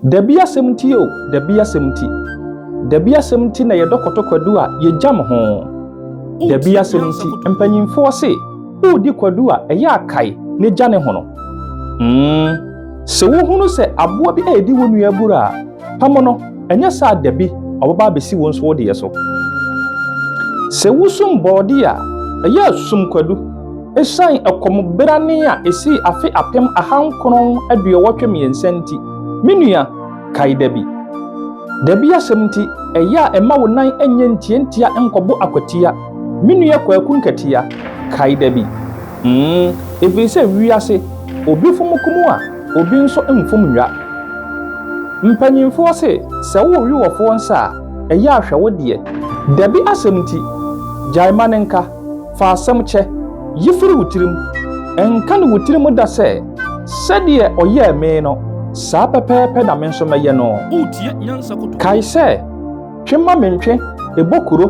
Dabi asɛm nti o, dabi asɛm nti. Dabi asɛm nti na yɛdɔ kɔtɔ kwadu a yɛgyam ho. Dabi Wotie asɛm Nyansa nti, Kotokuo. mpanyimfoɔ se, woredi kwadu a ɛyɛ a kae na gya ne hono. Mm, sɛ wohunu sɛ aboa bi redi wo nua abura a, pam no, ɛnyɛ saa a dabi ɔbɛba abɛsi wo nso wo deɛ so. Sɛ wosum bɔɔde a, ɛyɛ a sum kwadu. Esiane ɛkɔm brane a esii afe 1983 nti, me nua, kae da bi. Dabi asɛm nti, ɛyɛ a mma wo nan nyɛ ntiantia nkɔbɔ akwatia. Me nua Kwaku Nkatia, kae da bi. Mm, ɛfiri sɛ wiase, obi fom kum a, obi nso mfom nnwa. Mpanyimfoɔ se, sɛ worewe wɔfoɔ nsa a, ɛyɛ a hwɛ wo deɛ. Dabi asɛm nti, gyae ma no nka. Fa asɛm kyɛ. Yi firi wo tirim. Nka no wo tirim da sɛ, 'Sɛdeɛ ɔyɛɛ me no, saa pɛpɛɛpɛ na me nso mɛyɛ no. Woretie Nyansa Kotokuo. Kae sɛ, Twe ma mentwe, ɛbɔ kuro.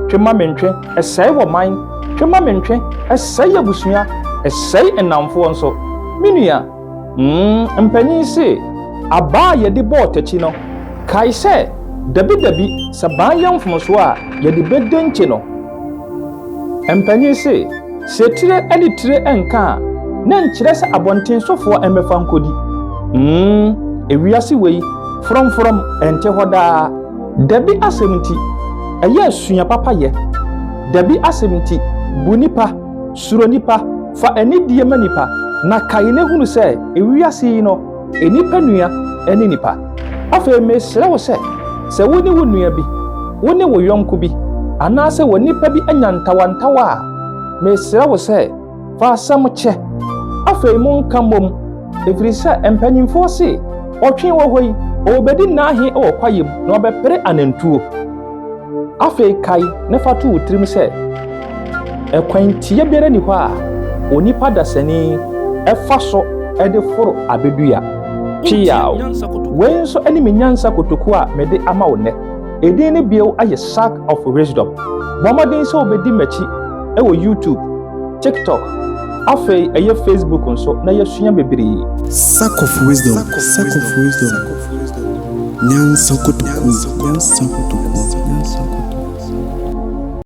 Twe ma mentwe, ɛsɛe ɔman. Twe ma mentwe, ɛsɛe abusua, ɛsɛe nnamfoɔ nso. Me nua, Mm, mpanyin se, abaa a yɛde bɔɔ takyi no, kae sɛ, dabidabi, sɛ ban yɛ mfomsoɔ a, yɛde bɛdenkye no. Mpanyin se, sɛ tire ne tire nka a, na nkyerɛ sɛ abɔnten sofoɔ mmɛfa nkɔdi. Mm, ewiase wei, frɔmfrɔm ɛnte hɔ daa. Dabi asɛm nti, ɛyɛ a sua papayɛ. Dabi asɛm nti, bu nnipa. Suro nnipa, fa anidie ma nnipa, na kae na hunu sɛ ewiase yi no, nnipa nua ne nnipa. Afei mesrɛ wo sɛ, sɛ wo ne wo nua bi, wo ne wo yɔnko bi, anaasɛ onipa bi anya ntawantawa a, mesrɛ wo sɛ, fa asɛm kyɛ. Afei monka mmom, ɛfiri sɛ mpanimfoɔ se, Ɔtwe wɔ hɔ yi, ɔrebɛdi nna ahe wɔ kwaeɛ mu na wabɛpere anantuo? Afei kae na fa to wo tirim sɛ, ɛkwan tia biara nni hɔ a onipa dasani fa so de foro abedua. Tweaw! Wei nso ne me nyansa kotoku a mede ama wo nnɛ. Edin no bio ayɛ Sack of Wisdom. Bɔ mmɔden sɛ wobedi m'akyi wɔ YouTube, TikTok, afei ɛyɛ Facebook nso na yɛasua bebree. Sack of Wisdom, Sack of Wisdom, Nyansa kotoku, Nyansa kotoku, Nyansa kotoku.